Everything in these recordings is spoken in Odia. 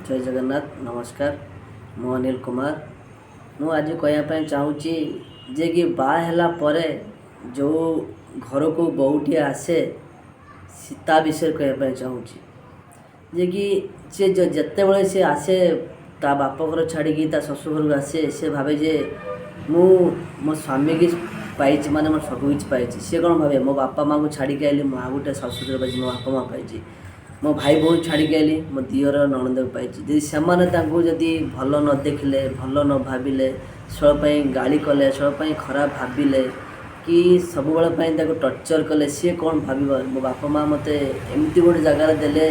ଜୟ ଜଗନ୍ନାଥ, ନମସ୍କାର। ମୁଁ ଅନିଲ କୁମାର। ମୁଁ ଆଜି କହିବା ପାଇଁ ଚାହୁଁଛି ଯେ କି ବାହା ହେଲା ପରେ ଯେଉଁ ଘରକୁ ବୋହୂଟିଏ ଆସେ, ତା ବିଷୟରେ କହିବା ପାଇଁ ଚାହୁଁଛି ଯେ କି ସେ ଯେତେବେଳେ ସେ ଆସେ, ତା ବାପ ଘର ଛାଡ଼ିକି ତା ଶ୍ୱଶୁର ଘରକୁ ଆସେ, ସେ ଭାବେ ଯେ ମୁଁ ମୋ ସ୍ୱାମୀକି ପାଇଛି, ମାନେ ମୋର ସବୁ କିଛି ପାଇଛି। ସିଏ କ'ଣ ଭାବେ? ମୋ ବାପା ମାଆଙ୍କୁ ଛାଡ଼ିକି ଆଇଲି, ମୁଁ ଆଉ ଗୋଟେ ଶ୍ୱଶୁର ପାଇଛି, ମୋ ବାପା ମାଆ ପାଇଛି। ମୋ ଭାଇ ଭଉଣୀ ଛାଡ଼ିକି ଆଇଲି, ମୋ ଦିଅର ନଣନ୍ଦକୁ ପାଇଛି। ଯଦି ସେମାନେ ତାଙ୍କୁ ଯଦି ଭଲ ନ ଦେଖିଲେ, ଭଲ ନ ଭାବିଲେ, ସବୁବେଳ ପାଇଁ ଗାଳି କଲେ, ସବୁବେଳ ପାଇଁ ଖରାପ ଭାବିଲେ କି ସବୁବେଳ ପାଇଁ ତାକୁ ଟର୍ଚର୍ କଲେ, ସିଏ କ'ଣ ଭାବିବ? ମୋ ବାପା ମାଆ ମୋତେ ଏମିତି ଗୋଟେ ଜାଗାରେ ଦେଲେ,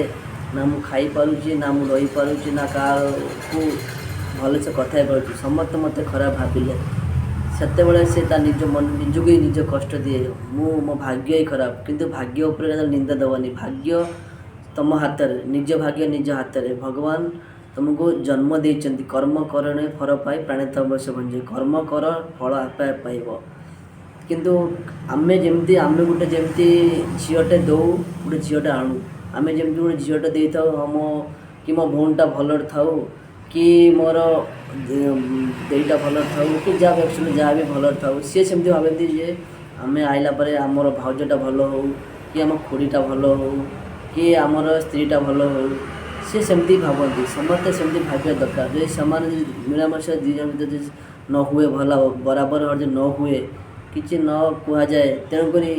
ନା ମୁଁ ଖାଇପାରୁଛି, ନା ମୁଁ ରହିପାରୁଛି, ନା କାହାକୁ ଭଲସେ କଥା ହେଇପାରୁଛି, ସମସ୍ତେ ମୋତେ ଖରାପ ଭାବିଲେ। ସେତେବେଳେ ସେ ତା ନିଜ ମନ ନିଜକୁ ହିଁ ନିଜ କଷ୍ଟ ଦିଏ, ମୁଁ ମୋ ଭାଗ୍ୟ ହିଁ ଖରାପ। କିନ୍ତୁ ଭାଗ୍ୟ ଉପରେ କେତେବେଳେ ନିନ୍ଦା ଦେବନି। ଭାଗ୍ୟ ତୁମ ହାତରେ, ନିଜ ଭାଗ୍ୟ ନିଜ ହାତରେ। ଭଗବାନ ତୁମକୁ ଜନ୍ମ ଦେଇଛନ୍ତି। କର୍ମ କରଣେ ଫଳ ପାଇ ପ୍ରାଣୀ ତବସ୍ୟ ଭଞ୍ଜେ। କର୍ମ କର, ଫଳ ଆପେ ଆପେ ପାଇବ। କିନ୍ତୁ ଆମେ ଯେମିତି, ଆମେ ଗୋଟେ ଯେମିତି ଝିଅଟେ ଦେଉ, ଗୋଟେ ଝିଅଟେ ଆଣୁ, ଆମେ ଯେମିତି ଗୋଟେ ଝିଅଟେ ଦେଇଥାଉ, ଆମ କି ମୋ ଭଉଣୀଟା ଭଲରେ ଥାଉ କି ମୋର ଦେଇଟା ଭଲରେ ଥାଉ କି ଯାହା ବି ଯାହା ବି ଭଲରେ ଥାଉ, ସିଏ ସେମିତି ଭାବନ୍ତି ଯେ ଆମେ ଆଇଲା ପରେ ଆମର ଭାଉଜଟା ଭଲ ହଉ କି ଆମ ଖୁଡ଼ିଟା ଭଲ ହଉ କି ଆମର ସ୍ତ୍ରୀଟା ଭଲ ହଉ। ସିଏ ସେମିତି ଭାବନ୍ତି। ସମସ୍ତେ ସେମିତି ଭାବିବା ଦରକାର। ଯଦି ସେମାନେ ଯଦି ମିଳାମିଶା ଦୁଇ ଜଣ ଭିତରେ ଯଦି ନ ହୁଏ, ଭଲ ବରାବର ଯଦି ନ ହୁଏ, କିଛି ନ କୁହାଯାଏ, ତେଣୁକରି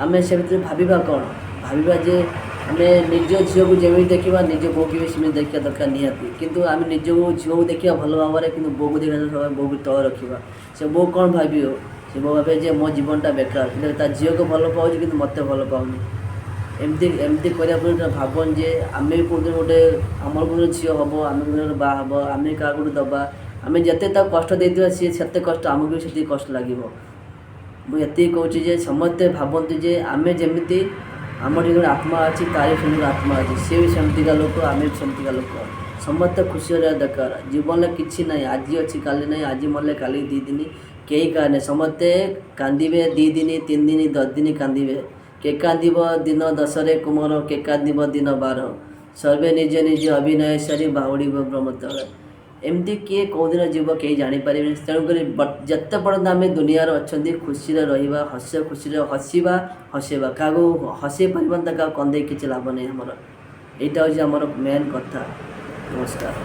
ଆମେ ସେ ଭିତରେ ଭାବିବା କ'ଣ? ଭାବିବା ଯେ ଆମେ ନିଜ ଝିଅକୁ ଯେମିତି ଦେଖିବା, ନିଜ ବୋହୂକୁ ବି ସେମିତି ଦେଖିବା ଦରକାର ନିହାତି। କିନ୍ତୁ ଆମେ ନିଜକୁ ଝିଅକୁ ଦେଖିବା ଭଲ ଭାବରେ, କିନ୍ତୁ ବୋହୂକୁ ଦେଖିବା ସବୁବେଳେ ବୋହୂକୁ ତଳେ ରଖିବା, ସେ ବୋହୂ କ'ଣ ଭାବିବ? ସେ ବୋହୂ ଭାବେ ଯେ ମୋ ଜୀବନଟା ବେକାର, କିନ୍ତୁ ତା ଝିଅକୁ ଭଲ ପାଉଛି କିନ୍ତୁ ମୋତେ ଭଲ ପାଉନି। ଏମିତି ଏମିତି କରିବା ପରେ ଭାବନି ଯେ ଆମେ ବି କେଉଁଦିନ ଗୋଟେ, ଆମର କେଉଁଦିନ ଝିଅ ହେବ, ଆମେ କେଉଁଦିନ ଗୋଟେ ବାହା ହେବ, ଆମେ କାହାକୁ ଗୋଟେ ଦେବା। ଆମେ ଯେତେ ତାକୁ କଷ୍ଟ ଦେଇଥିବା, ସିଏ ସେତେ କଷ୍ଟ ଆମକୁ ବି ସେତିକି କଷ୍ଟ ଲାଗିବ। ମୁଁ ଏତିକି କହୁଛି ଯେ ସମସ୍ତେ ଭାବନ୍ତୁ ଯେ ଆମେ ଯେମିତି, ଆମର ଯେମିତି ଗୋଟେ ଆତ୍ମା ଅଛି, ତାର ବି ସେମିତି ଗୋଟେ ଆତ୍ମା ଅଛି। ସିଏ ବି ସେମିତିକା ଲୋକ, ଆମେ ବି ସେମିତିକା ଲୋକ। ସମସ୍ତେ ଖୁସି ରହିବା ଦରକାର। ଜୀବନରେ କିଛି ନାହିଁ। ଆଜି ଅଛି, କାଲି ନାହିଁ। ଆଜି ମଲେ କାଲି 2 ଦିନ କେହି କାହାର ନାହିଁ। ସମସ୍ତେ କାନ୍ଦିବେ, 2 ଦିନ, 3 ଦିନ, 10 ଦିନ କାନ୍ଦିବେ। କେ କାନ୍ଦିବ ଦିନ 10ରେ କୁମର, କେ କାନ୍ଦିବ ଦିନ 12। ସର୍ବେ ନିଜ ନିଜ ଅଭିନୟ ସାରି ବାହୁଡ଼ିବ ବ୍ରହ୍ମତଳେ। ଏମିତି କିଏ କେଉଁଦିନ ଯିବ, କେହି ଜାଣିପାରିବେନି। ତେଣୁକରି ଯେତେ ପର୍ଯ୍ୟନ୍ତ ଆମେ ଦୁନିଆରେ ଅଛନ୍ତି, ଖୁସିରେ ରହିବା, ହସ ଖୁସିରେ ହସିବା, ହସେଇବା। କାହାକୁ ହସେଇ ପାରିବନି ତ କାହାକୁ କନ୍ଦେଇ କିଛି ଲାଭ ନାହିଁ ଆମର। ଏଇଟା ହେଉଛି ଆମର ମେନ୍ କଥା। ନମସ୍କାର।